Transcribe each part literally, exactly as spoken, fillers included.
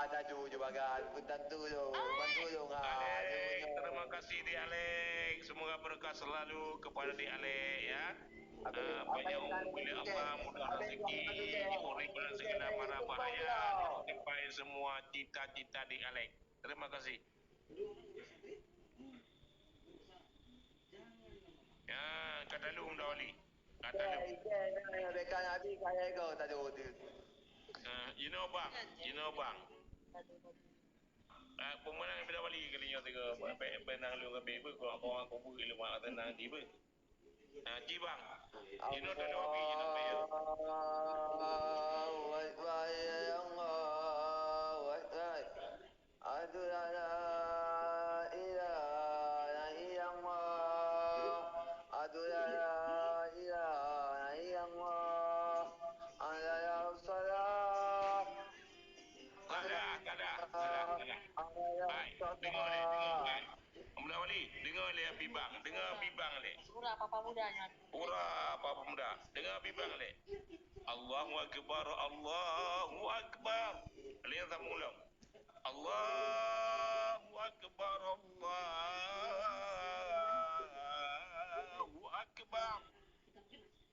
Taju je bagan, peutantu tu, bantu tu, ha, Alex, terima kasih, Dik Alex. Semoga berkah selalu kepada Dik Alex, ya. Ah, panjang umur oleh Allah, mudah rezeki, diberi pada segala mara bahaya, capai semua cita-cita, Dik Alex. Terima kasih. Ya, kata lu Muda Wali. Kata lu. Eh, eh, eh, dekat Nabi kaya kau tadi tu. Ah, you know bang, you know bang. Ah, pemenang Muda Wali kali nyoe tiga, pe-, pe-, penang lu lebih ber, kau, kau, kau beri lu mak tenang di ber. Ah, ci bang. You know tadi Wabi, you know saya. Allahu Akbar, ya Allahu Akbar. Asyhadu an la ilaha illallah. Asyhadu an la ilaha illallah. Hayya 'alas shalah. Salah, salah, salah, salah. Hai, dengar ni, dengar, hai. Muda Wali, dengar lé Abi Bang, dengar Abi Bang lé. Pura apa-apa muda nyan. Pura apa-apa muda. Dengar Abi Bang lé. Allahu Akbar, Allahu Akbar. Lé tak mulung. Allahu Akbar, Allahu Akbar.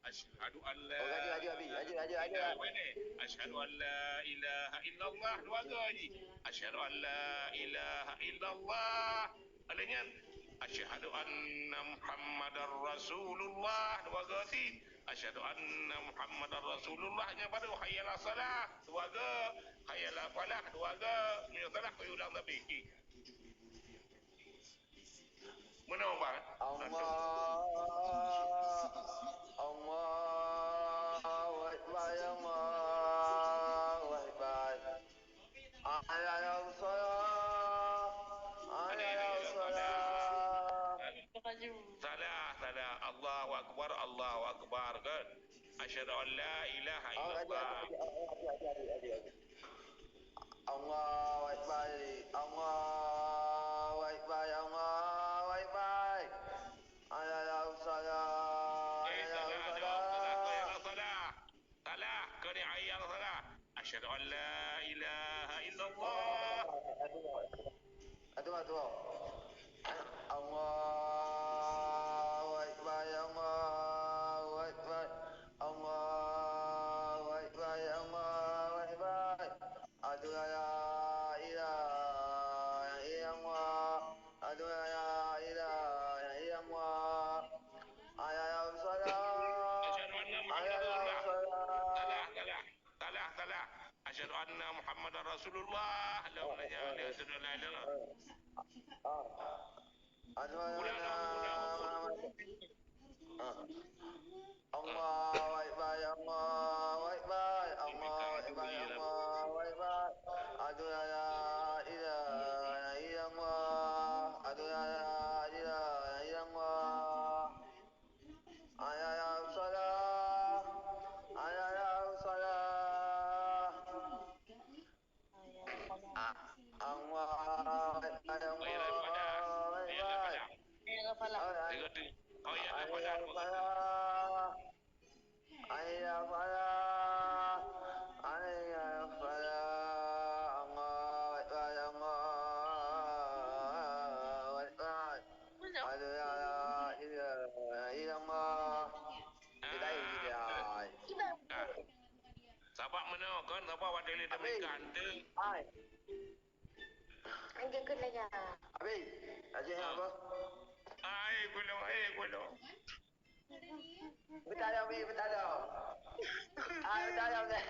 Asyhadu an la Oh, laju, laju, Abi. Laju, laju, laju. Ilaha, mana? Asyhadu an la ilaha illallah. Dua ga ji. Asyhadu an la ilaha illallah. Ada nyan. Asyhadu anna Muhammadar Rasulullah. Dua ga ti. Asyhadu anna Muhammadar Rasulullah. Nyan baru hayya 'alas shalah. Dua ga. Hayya 'alal falah. Dua ga. Nyan salah, kau ulang tapi. Meunoe, Bang. Allah, Allahu Akbar, Allahu Akbar. Hayya 'alas shalah, hayya 'alas shalah. Salah, salah. Allahu Akbar, Allahu Akbar, kan? Asyhadu an la ilaha illallah. Allahu Akbar, Allahu Akbar, Allahu Akbar, Allahu Akbar. Hayya 'alas shalah, hayya 'alas shalah. Salah, salah. Salah, keuneuk hayya 'alas shalah. Asyhadu an la ilaha illallah. Aduh, aduh. Allahu Akbar, Allahu Akbar, Allahu Akbar, Allahu Akbar. Asyhadu an la ilaha illallah. Asyhadu an la ilaha illallah. Hayya 'alas shalah. Asyhadu anna Muhammadar Rasulullah. Hayya 'alas shalah. Salah, salah. Salah, salah. Asyhadu anna Muhammadar Rasulullah. Allahumma salli ala Sayyidina Muhammad. Ah. Asyhadu anna Muhammadar Rasulullah. Ah. Allahu Akbar, Allahu Akbar, Allahu Akbar, Allahu Akbar. Asyhadu an la ilaha illallah. Asyhadu an la ilaha illallah. Hayya 'alas shalah. Hayya 'alas shalah. Ah, Allahu Akbar, Allahu Akbar. Hayya 'alas falah. Hayya 'alas falah. Hayya 'alas falah. Hayya 'alas falah. Hayya 'alas falah. Allahu Akbar, Allahu Akbar. Asyhadu an la ilaha illallah. Kita ini dia. Ah. Sabab meunoe kon, sabab watèe lé Amerika hantu. Hai. Anjing kena ya. Abi, Aceh apa? Ai, gulung, ai, gulung. Beutadong, Bi, beutadong. Ai, beutadong deh.